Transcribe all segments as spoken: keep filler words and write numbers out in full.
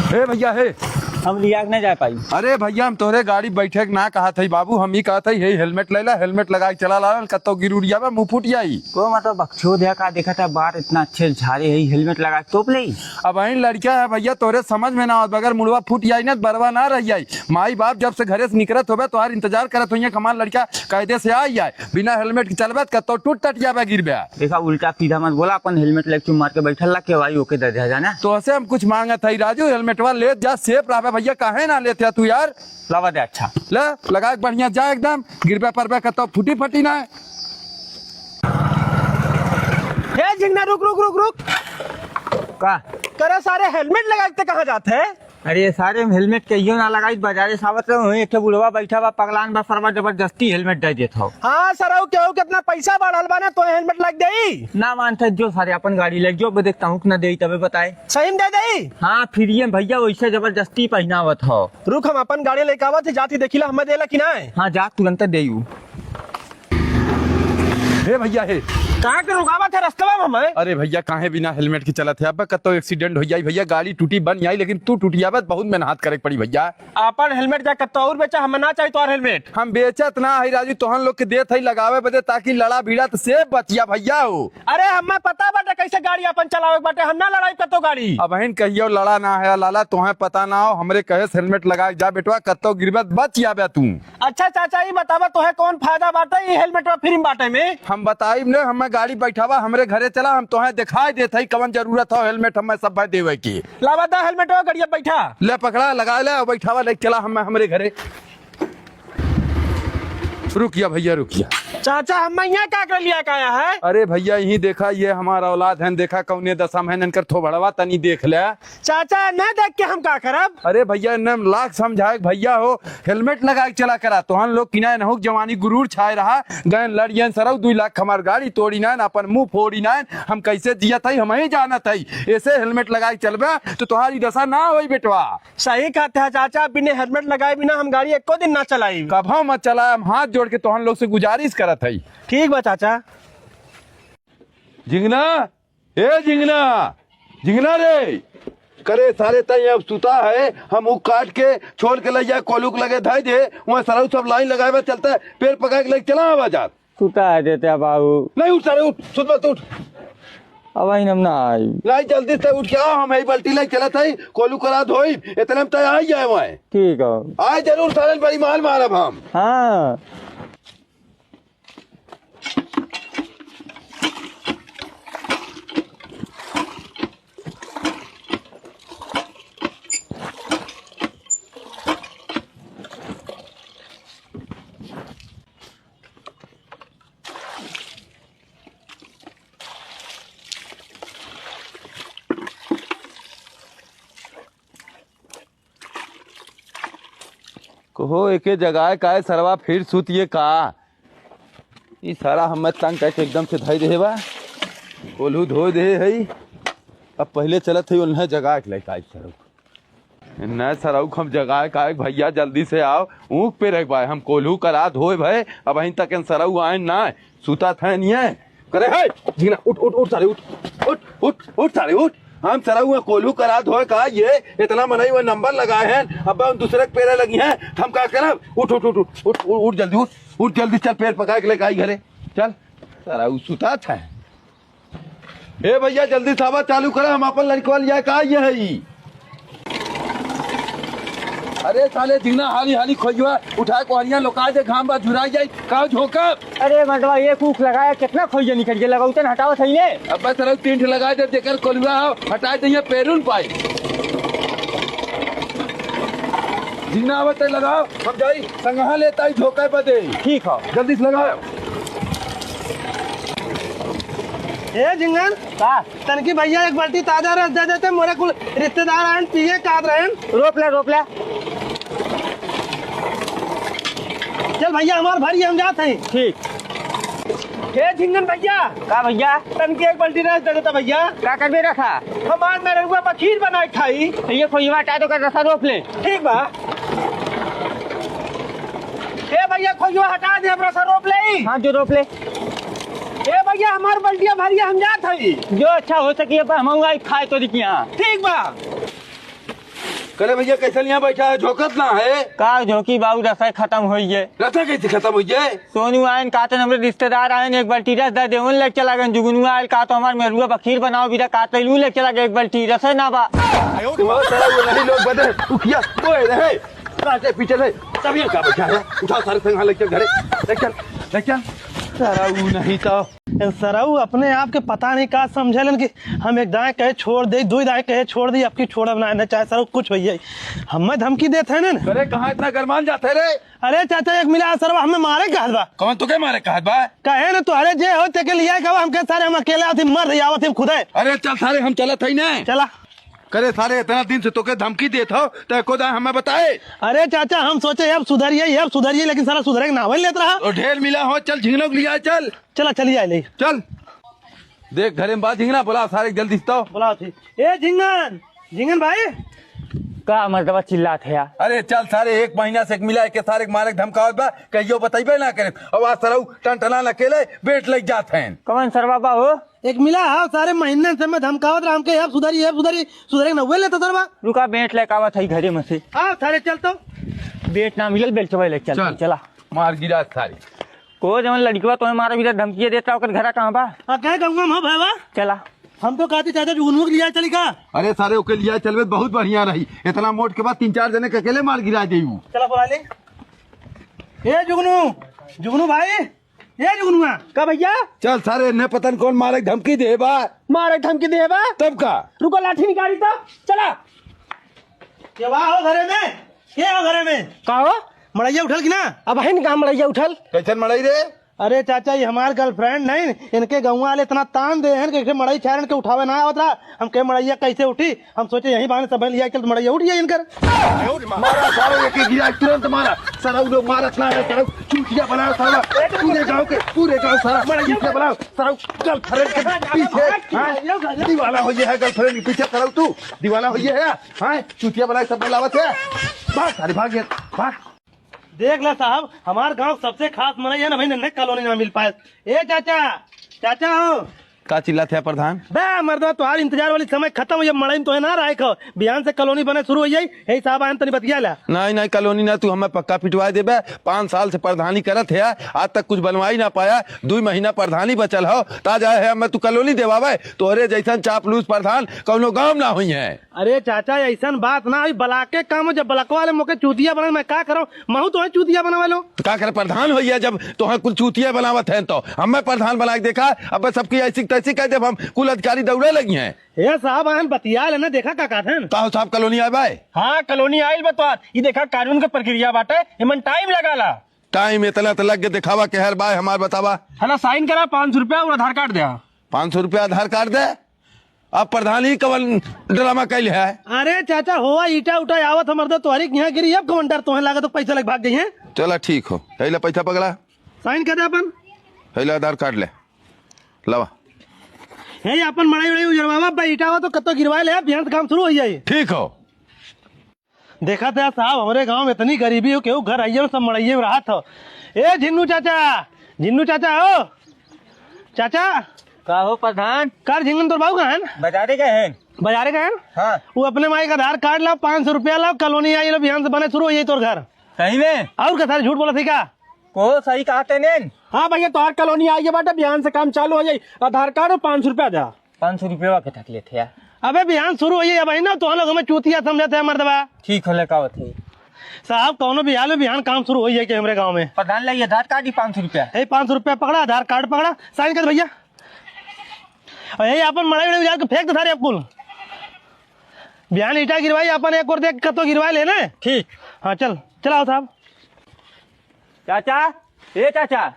हे भइया, हे। हम लिया के ना जा पाई। अरे भइया, हम तोहरे गाड़ी बैठे के ना कहत हई बाबू, हम ई कहत हई, हे हेलमेट ले ला, हेलमेट लगा के चला लालन, कत्तो गिर उड़ जाबे, मुँह फूट जाई। को मतलब बकचोद है का, देखत है बार इतना अच्छे झारे है, हेलमेट लगा के तोप ले। अब अहिन लड़का है भइया, तोहरे समझ में ना आवत, बगर मुड़वा फूट जाई ना, बरवा ना रह जाई। माई बाप जब से घरे से निकरत होबे, तोहार इंतजार करत होइहें, कमाल लड़का कायदे से आई जाए, बिना हेलमेट के चलबे त कत्तो टूट टट जाबे, गिरबे। देखा, उल्टा सीधा मत बोला, अपन हेलमेट लेके चुप मार के बैठल ला, केवाई ओके दे दे जाना। तोहसे हम कुछ मांगत हई राजू, हेलमेटवा ले जा, सेफ रहबे भइया, काहे ना लेत है तू यार? लावा दे, अच्छा। ले, लगा के बढ़िया जा एकदम, गिरबे परबे कत्तो फूटी फटी ना। ए झिंगना, रुक, रुक, रुक, रुक। का? करे सारे, हेलमेट लगा के कहाँ जात है? अरे सारे, हम हेलमेट कहियो ना लगाई, बाजारे से आवत रहे, वहीं एक ठे बुढ़वा बैठा बा, पगलान बा, सरवा जबरदस्ती हेलमेट दे देत हौ। हाँ सरऊ, केहू केतना पैसा बढ़ल बा ना, तो हेलमेट लग देई। ना मानत है, जो सारे अपन गाड़ी ले जो, अब देखता हूँ कि ना देई, तबे बताए। सही में दे देई? हाँ, फ्री में भइया, वैसे जबरदस्ती पहिनावत हौ। रुक, हम अपन गाड़ी लेके आवत है, जाती देखिला, हमें देला कि ना। हाँ, जा तुरंत देई। हे भइया, हे। कहाँ के रुकावत है रस्तवा में हमें? अरे भइया, काहे बिना हेलमेट के चलत है? अब कत्तो एक्सीडेंट हो जाई भइया, गाड़ी टूटी बन जाई, लेकिन तू टूटी आबे त बहुत मेहनत करे के पड़ी भइया। आपन हेलमेट जा कत्तो और बेचा, हमें ना चाहिए तोहार हेलमेट। हम बेचत ना है राजू, तोहन लोग के देत है लगावे बदे, ताकि लड़ा भिड़ा त से बचिया भइया हो। अरे हमें पता बाटे कैसे गाड़ी अपन चलावे के बाटे, हम ना लड़ाई कत्तो गाड़ी। अबहिन कहियो लड़ा ना है लाला, तोहे पता ना हो, हमरे कहे से हेलमेट लगा के जा बेटवा, कत्तो गिरबे त बच जाबे तू। अच्छा चाचा, ई बतावा, तोहे कौन फायदा बाटे ई हेलमेटवा फ्री में बाटे में? हम बताइब ने, हमें गाड़ी बैठावा, हमरे घरे चला, हम तोहे दिखाई देत हई कवन जरूरत हो हेलमेट हमें सब भाई देवे की। लावा दा हेलमेटवा, गड़िया बैठा। ले पकड़ा, लगा ले, बैठावा, ले चला हमें हमरे घरे। रुकिया भइया, रुकिया। चाचा, हम यहाँ का कर लिया काया है? अरे भइया, यहीं देखा, ये हमारा औलाद है, देखा कौने दशा में है, इनकर थोबड़वा तनी देख ले। चाचा, ना देख के हम का करब? अरे भइया, इन्हें हम लाख समझाए कि भइया हो, हेलमेट लगा के चला करा। तोहन लोग किनाए नहुक जवानी गुरूर छाए रहा, गए लड़ियन सरऊ, दुई लाख हमार गाड़ी तोड़ी नाइन, अपन मुंह फोड़ी नाइन, हम कैसे जियत हई, हम ही जानत हई। ऐसे हेलमेट लगा के चलबे तो तोहारी दशा ना होई बेटवा। सही कहते हैं चाचा, बिना हेलमेट लगाए बिना हम गाड़ी एको दिन ना चलाई। कभो मत चलाए, हम हाथ जोड़ के तोहन लोग से गुजारिश करत हई। ठीक बा चाचा। झिंगना, ए झिंगना, झिंगना रे। करे सारे तई अब सुता है, हम ऊ काट के छोल के ले जाए, कोलू के लगे धई दे, वहाँ सरऊ सब लाइन लगाए बा, चलता है, पेड़ पकाए के लगे चला आवा जात। सुता है देते बाबू। नहीं उठ सारे उठ, सुत मत उठ। अब आई हम ना आई। नहीं जल्दी से उठ के आओ, हम यही बाल्टी ले चलत है, कोलू करा धोई, इतने में तय आई जाए वहाँ। ठीक है। आए जरूर सारे बड़ी मार मारब हम। हाँ। कहो एके जगाए काहे सरवा फिर सुतिए का? ई सारा हमें तंग करके एकदम से धई देहे बा। कोल्हू धोए देहे हई। अब पहिले चलत हई ओन्हे जगाए के लेके आई सरऊ। न सरऊ हम जगाए काहे भइया जल्दी से आओ। ऊँख पे रख बाय हम कोल्हू करा धोए भए। अब अहीं तक सरऊ आए ना। सुता था नहीं है। करे, "हे, झिंगना, उठ, उठ, उठ, सारे, उठ, उठ, उठ, उठ, सारे, उठ।" हम सरऊ हुआ कोल्हू करा धोए का, ये इतना मनई हुआ नंबर लगाए हैं, अब हम दूसरे के पेरे लगी हैं, हम का करब? उठ, उठ, उठ, उठ, उठ, उठ, उठ, जल्दी उठ, उठ, जल्दी चल, पेड़ पकाए के लेके आई घरे, चल। सरऊ सुता था। ए भइया, जल्दी सावा चालू करा, हम अपन लड़कवा लिया का ये है ई। अरे साले झिंगना, हाली हाली खोइवा उठा, कोहरिया लोका दे, घाम बा झुराई जाई, का झोंकब? अरे मर्दवा, एक ऊख लगाया, कितना खोइया निकल गया, लगाऊ तन हटावत है ने। अब्बे सरऊ तीन ठे लगा दे, जेकर कोलुआ हो, हटा दे, ये पेरून पाई। झिंगना आवत है, लगाओ, हम जाई, संगहा लेता ही झोंका बदे। ठीक हो। जल्दी से लगाओ। ए झिंगन, का? तनकी भइया एक बाल्टी ताजा रस दे देते, मोरे कुल रिश्तेदार आयन पिए कात रहन। रोप ले, रोप ले। चल भइया, हमार भरी हम जात हई। ठीक। हे झिंगन भइया। का भइया? तनकी एक बाल्टी रस दे देता भइया। का करबे रखा? हमार मेहरुआ बा खीर बनाए खाई। तो ये खोइवा हटा दो, कर रसा रोप ले। ठीक बा। ए भइया, खोइवा हटा दे, हमरा से रोप ले। हाँ, जो रोप ले। ए भइया, हमार बल्टिया भरिया, हम जात हई। जो अच्छा हो सके, पर हम आई खाए तोरी के यहाँ। ठीक बा। करे भैया, कैसे यहाँ बैठा है, झोंकत ना है? का झोंकी बाबू, रसोई खतम होई है। रसोई कैसे खतम होई है? सोनू आयन, कहते हमरे रिश्तेदार आयन, एक बाल्टी रस दे दे, उन लेके चला गए। जुगनू आयल, कहते हमार मेरुआ बखीर बनाओ, बीरा कहते लू लेके चला गए, एक बाल्टी रसोई ना बा। तुम्हारा सारा वो नहीं लोग बने, उठिया, वो है रहे, काटे पीछे रहे, तब ये का बैठा है? उठाओ सारे संग, हाँ, लेके चल घरे, लेके चल, लेके चल। सारा वो नहीं तो। ए, सरऊ अपने आप के पता नहीं का समझेलन कि हम एक दाएं कहे छोड़ दे, दो दाएं कहे छोड़ दे, अब की छोड़ब ना, ना चाहे सरऊ कुछ होइए। हमें धमकी देत है ना। अरे कहाँ इतना गरमान जाते रे? अरे चाचा, एक मिला सरवा हमें मारे कहत बा। कौन तुके मारे कहत बा? कहे ना तोहरे जे हो तेके लिया कहवा, हमके सारे हम अकेले आवत ही, मर रही आवत ही खुदे। अरे चल सारे, हम चलत है ना। चला। करे सारे, इतना दिन से तोके धमकी देत हो, तो एको दाएं हमें बताए। अरे चाचा, हम सोचे अब सुधरिए, अब सुधरिए, लेकिन सारा सुधरे के नावे लेत रहा। तो ढेर मिला हो, चल झिंगनों के लिया चल। चला, चलिए आए ले। चल। देख, घरे में बा झिंगना, बुला सारे के जल्दी से तो। बुलाओ थे। ए झिंगन, झिंगन भाई। का मर्दवा चिल्लात है यार? अरे चल सारे, एक महीना से एक मिला के सारे के मारे के धमकावत बा, कहियो बतइबे ना करे। अब आज सरऊ टनटनान अकेले बेट लग जात हैं। कौन सरवा बा हो? एक मिला, हाँ, सारे महीने से मैं धमकावत रहा, हमके अब सुधरी, अब सुधरी, सुधरे के नौवे लेता सरवा। रुका, बेट लेके आवत है घरे में से। हाँ, सारे चल तो। बेट ना मिलल, बेलचवा ले चल, चल। चला। मार गिरा सारे। को जवन लड़कवा तोहे मारा बीरा धमकी देत रहा, ओकर घरा कहाँ बा? आ, कहे गंगा में हो भैया? चला। हम तो कहते चाचा जुगनू के लिया चली का? अरे सारे, ओके लिया चलबे, बहुत बढ़िया रही। इतना मोट के बाद तीन चार जने के अकेले मार गिरा देऊ। चला बुला ले। ए जुगनू, जुगनू भाई, ए जुगनुआ। का भैया? चल सारे, ने पता न कौन मारे के धमकी दे बा। मारे के धमकी दे बा? तब का? रुको, लाठी निकाली तो। चला। के बा हो घरे में? के हो घरे में? का हो? मड़ैया उठल कि ना? अबहिन कहाँ मड़ैया उठल? कैसन मड़ई रे? अरे चाचा, ये हमार girlfriend नहीं, इनके गौवा वाले इतना तान दे हैं कि इनके मड़ई चारन के उठावे ना आवत रहा। हम कहे मड़ैया कैसे उठी? हम सोचे यही बहाने सब लिया चल, मड़ैया उठ जाए इनकर। मारा सारे, एक एक गिरा तुरंत मारा। सारा वो लोग मारत ना है, सारा चूतिया बनाओ सारा। पूरे गांव के, पूरे गांव सारा चूतिया बनाओ। सारा girlfriend के पीछे, हाँ? दीवाना हो ये है girlfriend के पीछे, सारा तू दीवाना हो ये है, हाँ? चूतिया बनाए सब बुलावत है। भाग सारे, भाग ये, भाग। देख ला साहब, हमार गांव सबसे खास मनई है ना भाई, नन्हे कॉलोनी ना मिल पाए। ए चाचा, चाचा हो। का चिल्लात है प्रधान? बे मर्दवा, तोहार इंतजार वाली समय खत्म हो गई, मड़ई में तोहे ना रहे खो। बिहान से कॉलोनी बने शुरू हो जाई, यही साहब आयन तनी बतिया ला। नहीं, नहीं, कॉलोनी ना, तू हमें पक्का पिटवा देबे। पाँच साल से प्रधानी करत है, आज तक कुछ बनवाई ना पाया। दुई महीना प्रधानी बचल हो, ताजा है हमें तू कॉलोनी देवावे। तोहरे जैसन चापलूस प्रधान कौनो गांव ना हुई है। अरे चाचा, ऐसन बात ना, अभी ब्लॉक के काम हो, जब ब्लॉक वाले मोके चूतिया बनाए, मैं का करूँ? महू तोहे चूतिया बनावे लो। तो का करे, प्रधान होइया, जब तोहे कुल चूतिया बनावत हैं तो हमें प्रधान बना के देखा। अब सबकी ऐसी तैसी कह देब हम, कुल अधिकारी दौड़े लगी हैं। ए साहब, आन बतिया लेना, देखा का कहत हैं। का हो साहब, कॉलोनी आए बाय? हाँ, कॉलोनी आइल बा तोहार। ई देखा, कानून के प्रक्रिया बाटे, एमन टाइम लगाला। टाइम इतना तो लग के दिखावा के हर बाय हमार बतावा। है ना, साइन करा, पाँच सौ रुपया और आधार कार्ड दे। पाँच सौ रुपया आधार कार्ड दे। अब प्रधान ही कवन ड्रामा कैल है? अरे चाचा, होवा ईटा उटा आवत हमर तो तोहरे के यहाँ गिरी, अब कवन डर तोहे लागत हो पैसा लेके भाग गई हैं? चला ठीक हो, यही ला पैसा पकड़ा। साइन कर दे अपन। यही ला आधार कार्ड ले, लावा। हे अपन मड़ई उड़ई उजरवावा, अब ईटा आवा तो कत्तो गिरवा ले, अब बिहान से काम शुरू हो जाई। ठीक हो। देखा था साहब, हमरे गांव में इतनी गरीबी हो, केहू घर आइए, सब मड़इये में रहत हो। ए झिन्नू चाचा, झिन्नू चाचा हो, चाचा। का हो प्रधान? कर झिंगन तोर बाबू कहाँ हैं? बाजारे गए हैं। बाजारे गए हैं? हाँ। वो अपने माई का आधार कार्ड लाओ, पाँच सौ रुपया लाओ, कॉलोनी आई लो, बिहान से बने शुरू हो जाई तोर घर। सही में? और का सारे झूठ बोला थी का? को सही कहा तेने? हाँ भैया, तोहार कॉलोनी आई है बाटे, बिहान से काम चालू हो जाई। आधार कार्ड और पाँच सौ रुपया दे। पाँच सौ रुपया के थक लेते हैं। अबे बिहान शुरू होइए, अब ना तो हम लोग हमें चूतिया समझते हैं मर्दबा। ठीक होले का होत है। साहब, कौनो भी हाल में बिहान काम शुरू होइए कि हमरे गांव में। प्रधान ला ये आधार कार्ड ही पाँच सौ रुपया। ए, पाँच सौ रुपया पकड़ा, आधार कार्ड पकड़ा, साइन कर भैया। और यही अपन मड़ई उड़ई उजाड़ के फेंक दे सारे अब कुल। बिहान ईटा गिरवाई, अपन एक और देख कतो गिरवा लेना। ठीक। हाँ, चल, चलाओ साहब। चाचा, ए चाचा।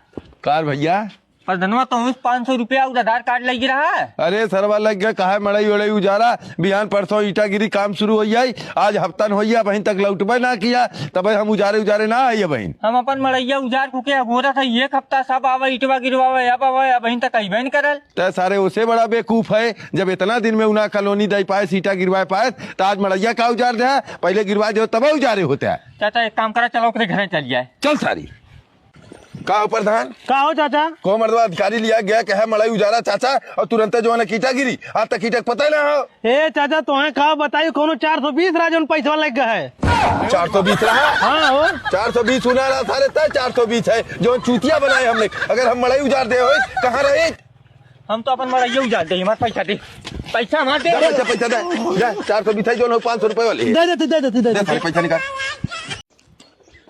कार भैया। प्रधनवा तो उस पाँच सौ रुपया और आधार कार्ड लग रहा है। अरे सरवा लग गया, काहे मड़ई उड़ई उजारा, बिहान परसों ईटागिरी काम शुरू हो जाई, आज हफ्तन हो गया, अबहिन तक लौटबे ना किया, तबे हम उजारे उजारे ना आई अबहिन। हम अपन मड़ैया उजार कुके अगोरा था, एक हफ्ता सब आवे ईटवा गिरवावे, अब आवे, अबहिन तक अइबे न करल। तै सारे ओसे बड़ा बेवकूफ है, जब इतना दिन में उना कॉलोनी दे पाए, सीटा गिरवाए पाए, तो आज मड़ैया का उजार दे, पहले गिरवा दे तबे उजारे होते है। चाचा एक काम करा, चलो ओकरे घरे चल जाए। चल सारी। का हो प्रधान? का हो चाचा? को मर्दवा अधिकारी लिया गया, कहे मड़ई उजारा चाचा, और तुरंते जो है ना कीटा गिरी, आज तक कीटा के पता ही ना हो। ए चाचा, तोहे का बताई, कोनो चार सौ बीस रहा जौन पैसवा लग गया है। चार सौ बीस रहा? हाँ हो। चार सौ बीस होना रहा सारे, तय चार सौ बीस है, जौन चूतिया बनाए हमने। अगर हम मड़ई उजार दे होई, कहाँ रहे? हम तो अपन मड़इया उजार दे, हमार पैसा दे, पैसा हमार दे। जा, पैसा, पैसा दे, जा, चार सौ बीस है, जौन हो पाँच सौ रुपए वाले। दे दे, दे दे, दे दे। दे सारे पैसा निकाल।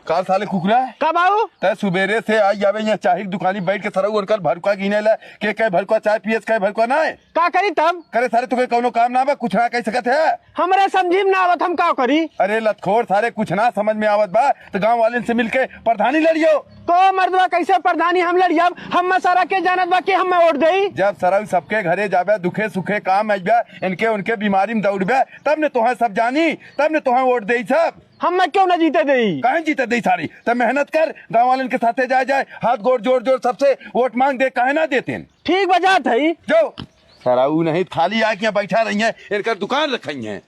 का साले कुकुरा? का बाबू? तै सुबेरे से आई जावे यहाँ चाय की दुकानी बैठ के सरऊ ओरकर भरुका गिने ला, के कहे भरुका चाय पियस, कहे भरुका ना है। का करी तब? करे सारे, तोके कौनो काम ना बा, कुछ ना कह सकत है। हमरे समझी में ना आवत, हम का करी? अरे लतखोर सारे, कुछ ना समझ में आवत बा तो गांव वालेन से मिलके प्रधानी लड़ियो। को मर्दवा, कैसे प्रधानी हम लड़ियब? हम सारा के जानत बा कि हम वोट देई। जब सरऊ सबके घरे जाबे, दुखे सुखे काम आइबे, इनके उनके बीमारी में दौड़बे, तब ने तोहे सब जानी, तब ने तोहे वोट देई सब। हम क्यों ना जीते देई? काहे जीते देई सारी? त मेहनत कर, गांव वालन के साथे जाए जाए, हाथ गोड़ जोड़ जोड़ सबसे वोट मांग दे, काहे ना देतेन? ठीक बा, जात हई। जो सरऊ नहीं, खाली आके यहाँ बैठा रही है, इनकर दुकान रखी है।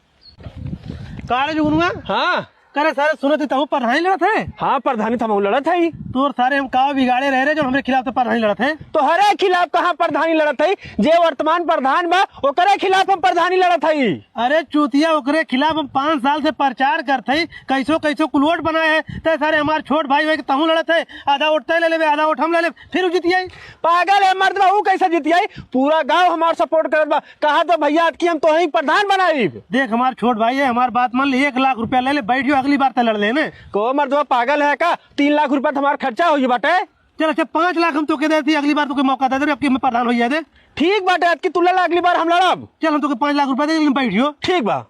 का रे जुगनुआ? हाँ। करे सारे, सुनत ही तहु प्रधानी लड़त है? हाँ, प्रधानी त हमहू लड़त है। तोर सारे हम का बिगाड़े रहे रे जो हमरे खिलाफ तो प्रधानी लड़त है? तोहरे खिलाफ कहाँ प्रधानी लड़त है? जे वर्तमान प्रधान बा, ओकरे खिलाफ हम प्रधानी लड़त है। अरे चूतिया, ओकरे खिलाफ हम पाँच साल से प्रचार करत हई, कैसो कैसो कुल वोट बनाए है, तै सारे हमार छोट भाई होए के तहूँ लड़त है, आधा वोट तै ले लेबे, आधा वोट हम ले लेब, फिर उ जितियाई। पागल है मर्दवा, उ कैसे जितियाई? पूरा गांव हमार सपोर्ट करत बा, कहा तो भैया कि हम तोहे ही प्रधान बनाई। देख हमार छोट भाई है, हमार बात मान ले, एक लाख रुपया ले ले, बैठ जो, अगली बार तै लड़ ले ने। को मर्दवा पागल है का? तीन लाख रुपया तो हमार खर्चा हो बाटे। चल अच्छा, पाँच लाख हम तोके देती, अगली बार तोके मौका दे दे, अब की मैं प्रधान हो जाए दे। ठीक बाटे, अतकी तू लड़ा, अगली बार हम लड़ब। चल हम तोके पाँच लाख रुपया दे, लेकिन बैठ जो। ठीक बा।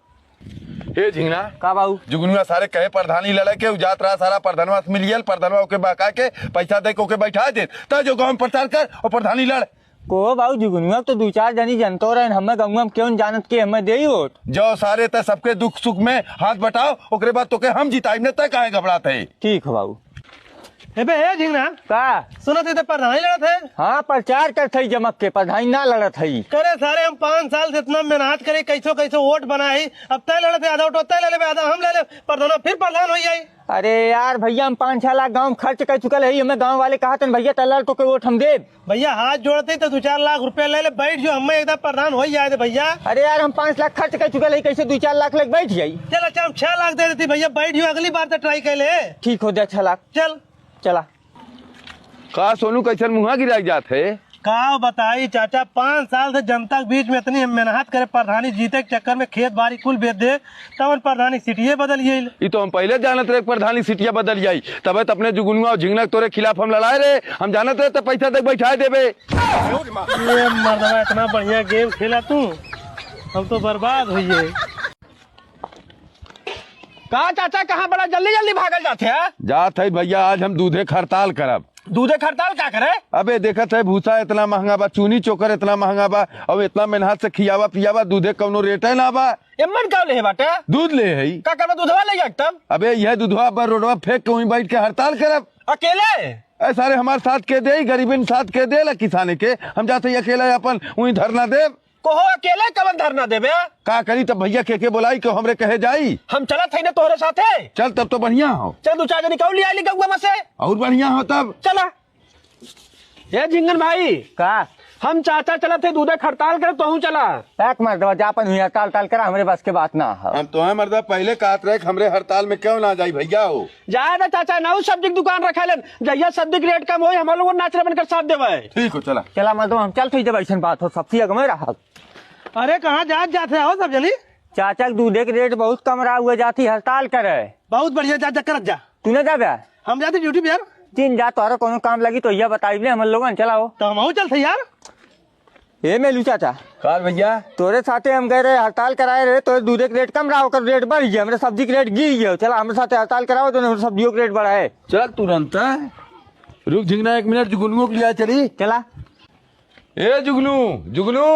ए झिंगना, का बाबू? जुगनुआ सारे कहे प्रधानी लड़े के, उ जात रहा सारा प्रधानवा से मिल गेल, प्रधानवा ओके बहका के पैसा दे के ओके बैठा दे, त जो गाँव में प्रचार कर और प्रधानी लड़। को बाबू, जुगनुआ तो दू चार जनी जनतो रहन, हमें गौवा में क्यों जानत के हमें देई वोट? जो सारे त सबके दुख सुख में हाथ बटाओ, ओकरे बाद तोके हम जिताई, न त काहे घबरात है? ठीक हो बाबू। एबे हे झिंगना, का? सुनत ही त प्रधानी लड़त है। हाँ, प्रचार करत हई जमक के, प्रधानी ना लड़त हई। करे सारे, हम पाँच साल से इतना मेहनत करे, कैसो कैसो वोट बनाई, अब तय लड़त है, आधा वोट तय ले लेबे, आधा हम ले लेब, प्रधानवा फिर प्रधान हो जाई। अरे यार भैया, हम पाँच छह लाख गाँव में खर्च कर चुकल है, हमें गाँव वाले कहा तन भैया तय लड़, तोके वोट हम देब। भैया हाथ जोड़ते ही तो दू चार लाख रुपया ले ले, बैठ जो, हमें एकदम प्रधान हो जाए दे भैया। अरे यार, हम पाँच लाख खर्च कर चुकल है, कैसे दू चार लाख लेके बैठ जाई? चल अच्छा, हम छह लाख दे देती भैया, बैठ जो, अगली बार तो ट्राई कर ले। ठीक हो दे, छह लाख। चल। चला। का सोनू, कैसन मुँहा गिराई जात है? का बताई चाचा, पाँच साल से जनता के बीच में इतनी मेहनत करे, प्रधानी जीते के चक्कर में खेत बाड़ी कुल बेच दे, तवन प्रधानी सीटिये बदल गइल। ई तो हम पहिले जानत रहे प्रधानी सीटिया बदल जाई, तबे तो अपने जुगनुआ और झिंगना के तोरे खिलाफ हम लड़ाए रहे। हम जानत रहे तो पैसा दे बैठाए देबे। ये मर्दवा इतना बढ़िया गेम खेला तू, हम तो बर्बाद होइए। का चाचा, कहाँ बड़ा जल्दी जल्दी भागल जात है? जात है भैया, आज हम दूधे के हड़ताल करब। दूधे के हड़ताल का करे? अबे देखत है भूसा इतना महंगा बा, चूनी चोकर इतना महंगा बा, और इतना मेहनत से खियावा पियावा, दूधे कौनो रेटे ना बा। एमन का ले है बाटे? दूध ले है। का करबा दूधवा ले जाके तब? अबे यह दूधवा पर रोडवा फेंक के वहीं बैठ के हड़ताल करब। अकेले? ए सारे, हमार साथ के दे, गरीबन साथ के दे ला किसाने के, हम जाते ही अकेले अपन वहीं धरना देब। कोहो अकेले कवन धरना देबे? का करी तब भैया, के के बोलाई, के हमरे कहे जाई? हम चलत हई ना तोहरे साथे। चल तब तो बढ़िया हो। चल दू चार जनी कौन ले आइली गौवा में से। और बढ़िया हो तब। चला। ए झिंगन भाई। का? हम चाचा चलत है दूधे के हड़ताल करे, तोहू चला। एक मर्दवा जा अपन हुई हड़ताल ताल करा, हमरे बस के बात ना हो। हम तो है मर्दवा पहले कहत रहे कि हमरे हड़ताल में क्यों ना जाई भैया हो। जाए दे चाचा, नऊ सब्जी के दुकान रखेलन, जहिया सब्जी के रेट कम होई, हम लोगन नाच रमन कर साथ देवे। ठीक हो, चला। चला मर्दवा, हम चलत हई जब ऐसन बात हो, सबसे अगमे रहब। अरे कहाँ जात जात है हो सब जनी? चाचा के दूधे के रेट बहुत कम रहा, हुए जाती हड़ताल करे। बहुत बढ़िया, जा जा करत जा। तू ना जाबे? हम जाते ड्यूटी पे यार। तीन जा, तोहरा कोनो काम लगी तो यह बताई ने हमन लोगन, चलाओ। तो हमहू चलते यार। ए मेलू चाचा। का भैया? तोरे साथे हम गए रहे, हड़ताल कराए रहे, तोरे दूधे के रेट कम रहा, ओकर रेट बढ़ गया, हमरे सब्जी के रेट गिर गया। चला हमरे साथे हड़ताल कराओ, तो हमरे सब्जियों के रेट बढ़ाए। चल तुरंत। रुक झिंगना, एक मिनट, जुगनुओ के लिया चली। चला। ए जुगनू, जुगनू।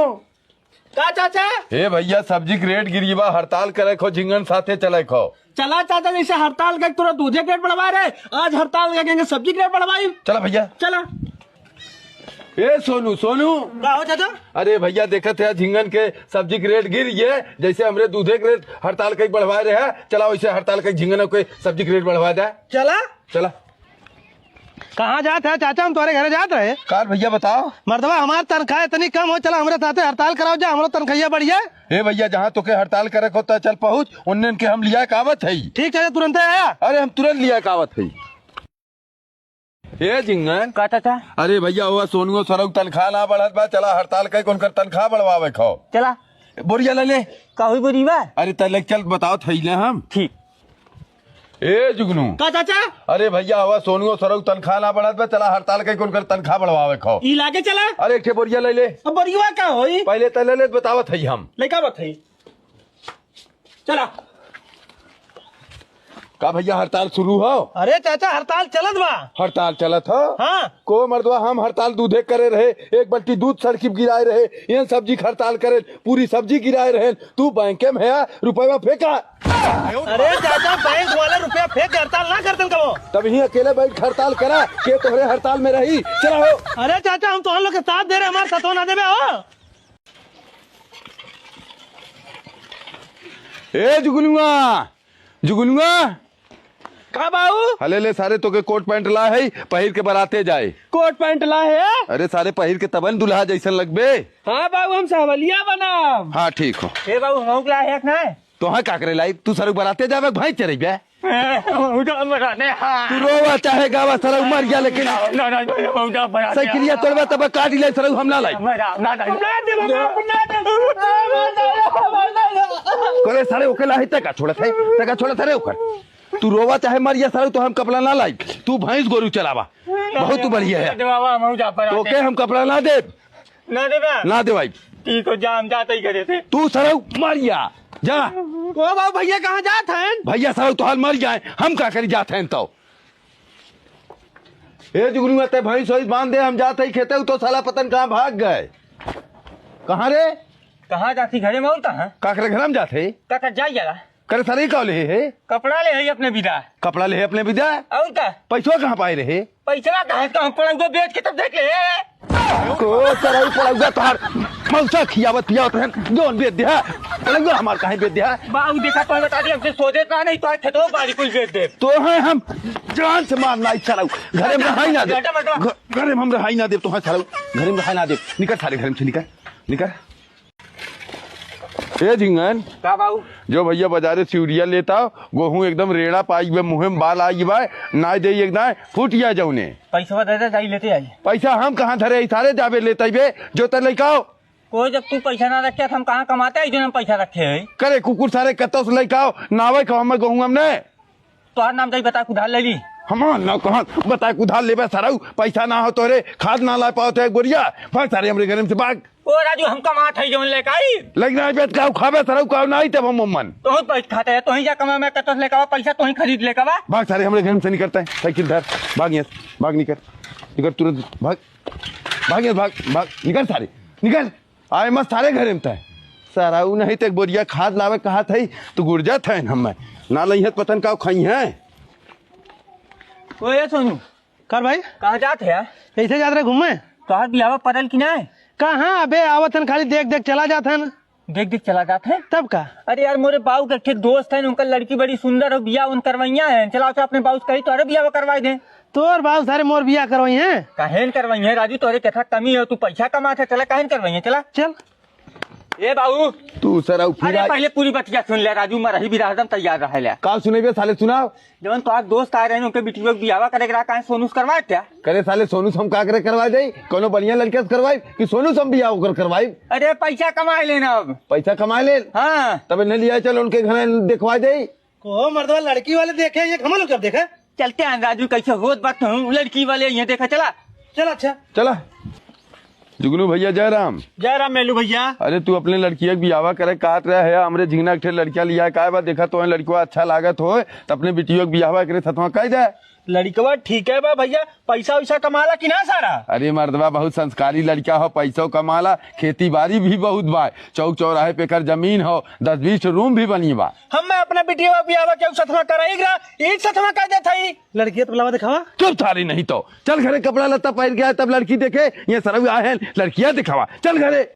का चाचा? ए भैया, सब्जी के रेट गिरी बा, हड़ताल करे खो, झिंगन साथे चले खो। चला चाचा, जैसे हड़ताल के तोरा दूधे के रेट बढ़वाए रहे, आज हड़ताल के सब्जी के रेट बढ़वाई। चला भैया। चला। ए सोनू, सोनू। का हो चाचा? अरे भैया, देखत है झिंगन के सब्जी के रेट गिर गए, जैसे हमरे दूधे के रेट हड़ताल के बढ़वाए रहे, चला वैसे हड़ताल के झिंगन के सब्जी के रेट बढ़वा दे। चला। चला। कहाँ जात है चाचा? हम तोहरे घरे जात रहे। कार भैया बताओ। मर्दवा, हमार तनख्वाह इतनी कम हो, चला हमरे साथे हड़ताल कराओ जा, हमरो तनख्वाहिया बढ़ जाए। ए भैया, जहाँ तोके हड़ताल करे को होता है, चल पहुँच, उन्ने के हम लिया कावत है। ठीक चाचा, तुरंते आया। अरे हम तुरंत लिया कावत है। ए झिंगन। का चाचा? अरे भैया, हुआ सोनुओ सरऊ तनख्वाह ना बढ़त बा, चला हड़ताल कई के उनकर तनख्वाह बढ़वावे खाओ। चला। बोरिया ले ले। का हुई बोरी बा? अरे तले चल बताओ थैले हम। ठीक। ए जुगनू। का चाचा? अरे भैया, हुआ सोनुओ सरऊ तनख्वाह ना बढ़त बा, चला हड़ताल कई के उनकर तनख्वाह बढ़वावे खाओ। ई लागे चला। अरे एक ठे बोरिया ले ले। अब बोरिया का होई? पहले तले ले बतावत है हम। लइका बात है। चला। का भैया हड़ताल शुरू हो? अरे चाचा, हड़ताल चलत बा। हड़ताल चलत हो? हाँ। को मर्दवा, हम हड़ताल दूधे करे रहे, एक बाल्टी दूध सड़की पे गिराए रहे, ये सब्जी के हड़ताल करे, पूरी सब्जी गिराए रहे, तू बैंक में है, रुपया फेंका। अरे चाचा, बैंक वाले रुपया फेंक के हड़ताल ना करतन कबो। तब ही अकेले बैठ के हड़ताल करा, के तोहरे हड़ताल में रही, चला हो। अरे चाचा, हम तो हम लोग के साथ दे रहे, हमारे साथ ना देबे हो। ए जुगनुआ, जुगनुआ। का बाऊ? हले ले सारे, तोके कोट पैंट ला है, पहिर के बराते जाए। कोट पैंट ला है? अरे सारे, पहिर के तबन दुल्हा जैसन लगबे। हाँ बाऊ, हम सावलिया बनाब। हाँ ठीक हो। ए बाऊ, हम ला है ना? तोहा का करे लाई? तू सरऊ बराते जाबे, भैंस चरेबे? मौजा मराने, हाँ। तू रोवा चाहे गावा, सरऊ मर गया, लेकिन ना, ना, ना, मौजा मराने, साइकिलिया हाँ। तोड़बा तब काट ले सरऊ, हम ना लाई। मरा, ना, ना, ना। ना दे बाबा, ना दे। करे सारे ओके लाही, ते का छोड़त है, ते का छोड़त है रे ओकर। तू रोवा चाहे मर गया सरऊ, तो हम कपड़ा ना लाई। तू भैंस गोरू चलावा, बहुत तू बढ़िया है। ना दे बाबा, मौजा मराने। तो के हम कपड़ा ना दे। ना देबा? ना देवाई। ठीक हो, जा, हम जात ही घरे से। तू सरऊ मर गया, जा। ओ बाबू, भैया कहाँ जात हैं? भैया सरऊ तोहार मर गया है, हम का करी जात हैं तो। ए जुगनुआ, ते भैंस वैंस बांध दे, हम जात ही खेते, तो साला पतन कहाँ भाग गए। कहाँ रे? कहाँ जाती, घरे में और कहाँ? का करे घर में जात है? का कर जाई जाला? करे सारे का ले है? कपड़ा ले है अपने विदा। कपड़ा ले है अपने विदा? और का? पैसवा कहाँ पाए रहे? पैसवा कहाँ, तो हम पड़ौआ बेच के तब देख ले। को सरऊ पड़ौआ तोहार मौसा खियावत पियावत रहन, जौन बेच दे है। पड़ौआ हमार काहे बेच दे है? बाऊ देखा, तो बता दे, हमसे सोचे ना नहीं, तो खेतवा बाड़ी कुल बेच दे। तो है हम जान से मार नाई सरऊ। घरे में रहाई ना दे। बेटा, बेटा। घ-, घरे में हम रहाई ना दे, तो है सरऊ। घरे में रहाई ना दे। निकल सारे घर में से, निकल। निकल। ए झिंगन। का बाऊ? जो भैया बाजारे से यूरिया लेता, गोहूँ एकदम रेड़ा पाई बे, मुँहे में बाल आई बा, नाय देई एक दाएँ, फूट गया जौने। पैसवा दे दे, जाई लेते आई। पैसा हम कहाँ धरे, ई सारे जाबे लेते बे, जो ते लइका हो। कोई जब तू पैसा ना रखे, हम कहाँ कमाते आई, जो हम पैसा रखे है? करे कुकुर सारे, कत्तो से लइका हो, नावे खाओ हमें गोहूँ हमने। तोहार नाम जाई बताए के उधार ले ली। हमार नाम कहाँ बताए के उधार लेबे सरऊ? पैसा ना हो तोरे, खाद ना ला पाओ तो एक बोरिया। भाग सारे हमरे घर में से भाग। ओ राजू, हम कमात है जौन लेके आई। लेकिन आज बेच का खाबे सरऊ का ना आई तब हम मन। तो ही पैसा खाते है, तो ही जा कमा में कतस लेके आवा, पैसा तो ही खरीद लेके आवा। भाग सारे हमरे घर में से निकलता है, साइकिल धर, भाग यहाँ से, भाग निकल, निकल तुरंत भाग, भाग यहाँ भाग, भाग निकल सारे, निकल। आए मत सारे घरे में तय। सरऊ नहीं तो एक बोरिया खाद लावे कहा थई, तो गुर्जा थैन हमें। ना लइहत पतन का खइहैं। ओ ए सोनू। कर भाई? कहाँ जात है यार? ऐसे जात रहे घूमे। तोहार बियाह परल कि नहीं? कहाँ अबे आवत हन, खाली देख देख चला जात हन। देख देख चला जात है? तब का? अरे यार मोरे बाऊ के एक ठे दोस्त है, उनका लड़की बड़ी सुंदर हो, बियाह उन करवैया है। चला तो अपने बाऊ से कही तोहरे बियाह करवाई दे। तोर बाऊ सारे मोर बियाह करवई हैं। काहेन करवई हैं राजू, तोरे केथा कमी हो, तू पैसा कमात है, चला काहेन करवई हैं, चला। चल। ए बाऊ। तू सरऊ अरे फिराई। पहले पूरी बतिया सुन ले राजू, मरही बिरादम तैयार रहे ले। का सुनेबे साले, सुनाओ। जवन तोहार दोस्त आए रहे, उनके बिटिया के बियाह करे के रहा, काहे सोनू से करवा क्या? करे साले सोनू से हम का करे करवा दे? कोनो बढ़िया लड़के से करवाई कि सोनू से हम बियाह ओकर करवाई? अरे पैसा कमाए लेना अब। पैसा कमाए ले? हाँ। तब इन्हें लिया चल उनके घर देखवा दे। को मर्दवा लड़की वाले देखे, ये हमन लोग कब देखा? चलते हैं राजू, कैसे होत बात हूँ, लड़की वाले ये देखा चला। चल अच्छा। चला। जुगनू भैया जय राम। जय राम मेलू भैया। अरे तू अपने लड़किया के बियाहवा करे कहत रहे है, हमरे झिंगना के ठे लड़किया लिया काय बा, देखा तो लड़किया अच्छा लागत होए, त अपने बिटिया के बियाहवा करे सतवा कह दे। लड़कवा ठीक है बा भैया, पैसा वैसा कमाला कि ना सारा? अरे मर्दवा बहुत संस्कारी लड़का हो, पैसो कमाला, खेती बाड़ी भी बहुत बा, चौक चौराहे पे एकर जमीन हो, दस बीस ठो रूम भी बनी बा। हम मैं अपना बिटिया बियाह के सतवा कराई रा, एक सतवा कर देत हई। लड़किया तो बुलावा दिखावा। चुप थारी नहीं तो। चल घरे कपड़ा लत्ता पहन के आए तब लड़की देखे, ये सरऊ आए हैं, लड़किया दिखावा। चल घरे।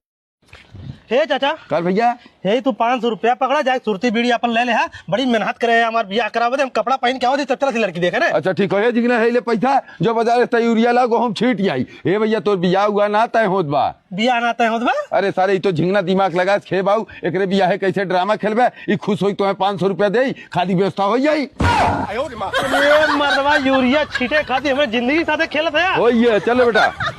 ए चाचा। कर भैया। हे, तू पाँच सौ रुपया पकड़ा, जाए सुरती बीड़ी अपन ले ले, हा। बड़ी मेहनत करे है हमार बियाह करावे दे, हम कपड़ा पहन के आवत ही, तब चला सी लड़की देखे ना। अच्छा ठीक है, हे झिंगना, हे ले पैसा, जो बाजार से यूरिया ला, गहूम छीट आई। हे भैया, तोर बियाह हुआ ना तय होत बा। बियाह ना तय होत बा? अरे सारे, ई तो झिंगना दिमाग लगा खे बाऊ, एकरे बियाहे कैसे ड्रामा खेलबे, ई खुश होई तोहे पाँच सौ रुपया देई, खादी व्यवस्था हो जाई। अरे मर्दवा, यूरिया छीटे खातिर हमें जिंदगी साथे खेलत है यार। ओए, चलो बेटा।